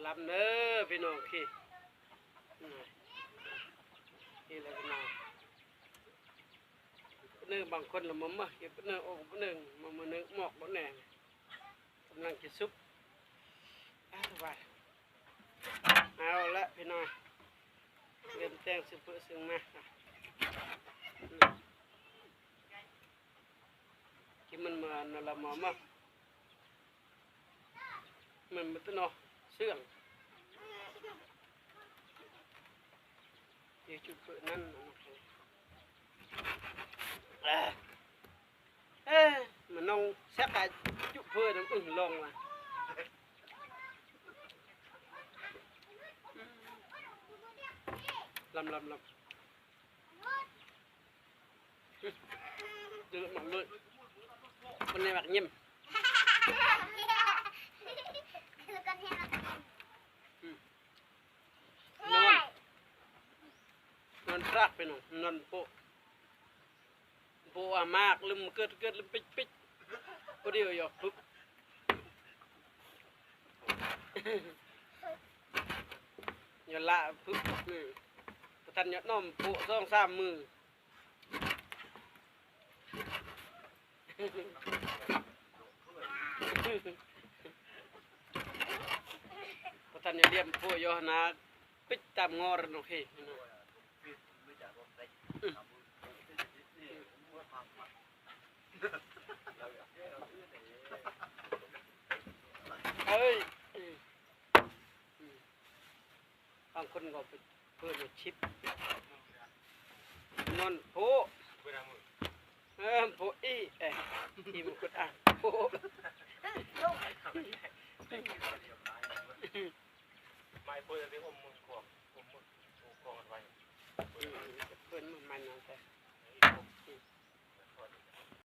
ລຳເດີພີ່ນ້ອງ ພີ່ ນີ້ແຫຼະພີ່ນ້ອງ ປະເນີບາງຄົນລະມາເໝີ ເກັບປະເນີອອກປະເນີ ມາເໜີໝອກໂລດແດ່ ກຳລັງຈະສຸກ ອາ ສະບາຍ ເອົາລະພີ່ນ້ອງ ເລີ່ມແຕ່ງຊື່ເປີຊື່ມາ ກິນມັນມານະລະມາມາ ມັນບໍ່ຕະໜໍເຊື່ອງ ຢູ່ຈຸດເປີນັ້ນ ເອີ ມານອງແຊກກະຈຸເພີນຳ ອື ລອງວ່າ ລຳ ລຳ ລຳ ອື ເດືອດມາກເລີຍ ຄົນໃນໝາກຍິ້ມ ອື ນອນ ນອນພລັກໄປນອນ ນອນໂປະ ໂປະອາມາກ ລືມເກີດ ເກີດລືມປິດ ປິດ ຜູ້ດຽວຢອກປຶບ ຢ່າລະປຶບ ອື ບໍ່ທັນຢອກນອນໂປະສອງສາມມື້ ບໍ່ທັນໄດ້ລຽມຜົວຢູ່ຫັ້ນນະ ປິດຕາມງໍລະເນາະເຮ ເອີຍ ບາງຄົນກໍເປີດຢູ່ຊິບ ນອນໂພ ເອີ ໂພອີ ເອີ ອີມັນກົດອ່ານ ໂພ ໄມ້ໂພຈະໄປອົມມືຂອງ ອົມມືຂອງໄວ້ ເພິ່ນມັນນັ້ນແທ້.